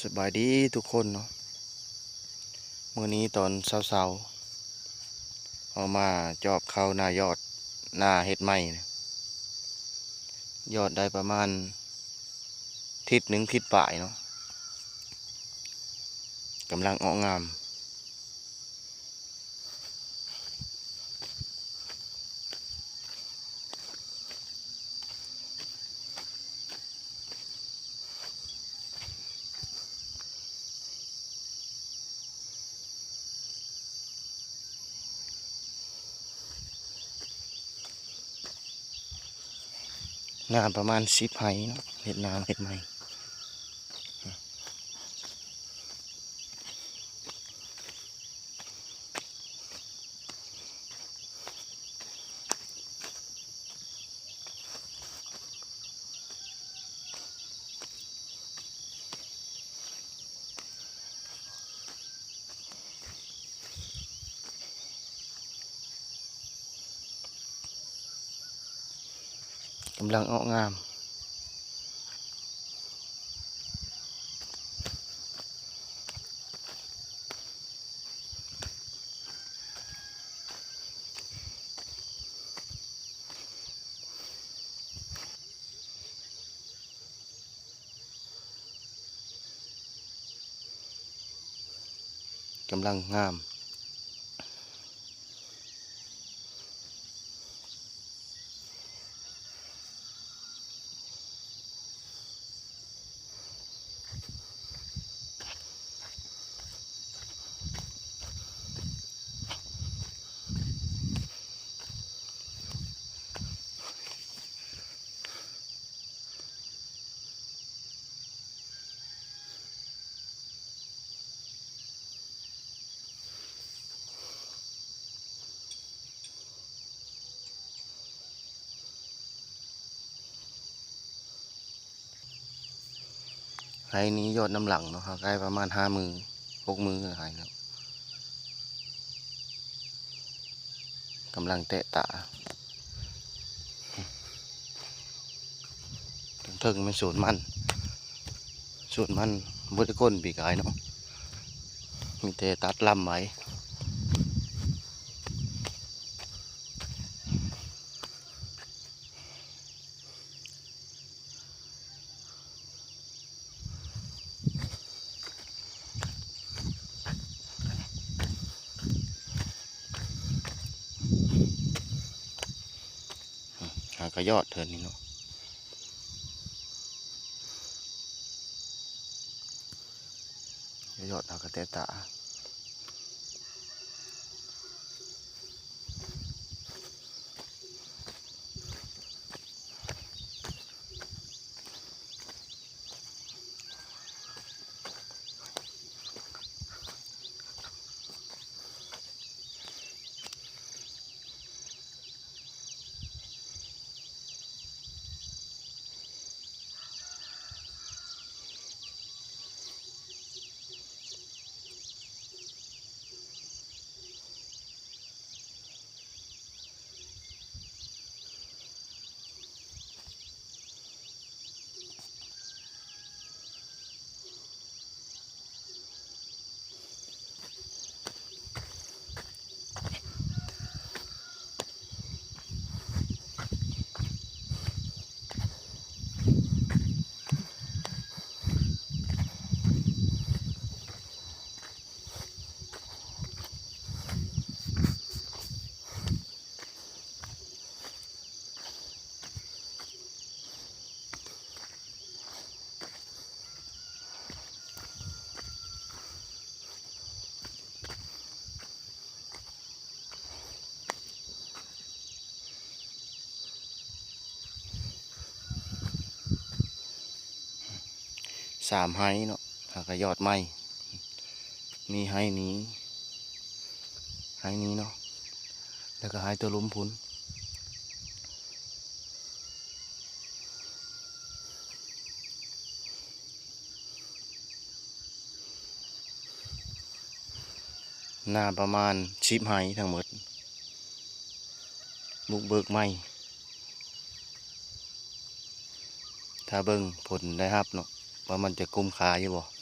ສະບາຍດີທຸກຄົນເນາະ, ມື້ນີ້ຕອນເຊົ້າໆ ເຮົາມາຈອບເຂົ້ານາຍອດ ນາເຮັດໃໝ່ ຍອດໄດ້ປະມານທິດໜຶ່ງ ທິດປາຍເນາະ, ກຳລັງອອກງາມ. ນາປະມານສິບໄຮ່ເນາະ, ເຮັດນາເຮັດໃໝ່. ກຳລັງອອກງາມ. ກຳລັງງາມ. ໄຮ່ນີ້ຍອດນຳຫຼັງເນາະ, ຫາກໄດ້ປະມານຫ້າມື້ ຫົກມື້ແລ້ວໄຮ່ເນາະ, ກຳລັງແຕະຕາ. ເທິງໆແມ່ນສວນມັນ, ສວນມັນບໍ່ໄດ້ກົ້ນປີກາຍເນາະ, ມີແຕ່ຕັດລຳໄວ້. ຫາກະຍອດເທື່ອນີ້ເນາະ, ກະຍອດຫາກະແຕະຕາ. ສາມໄຮ່ເນາະ, ຫາກະຍອດໃໝ່. ມີໄຮ່ນີ້ ໄຮ່ນີ້ເນາະ, ແລ້ວກະໄຮ່ຕົວລຸ່ມພຸ້ນ. ນາປະມານສິບໄຮ່ທັງໝົດ, ບຸກເບີກໃໝ່. ຖ້າເບິ່ງຜົນໄດ້ຮັບເນາະ ວ່າມັນຈະກຸ້ມຄ່າຢູ່ບໍ່.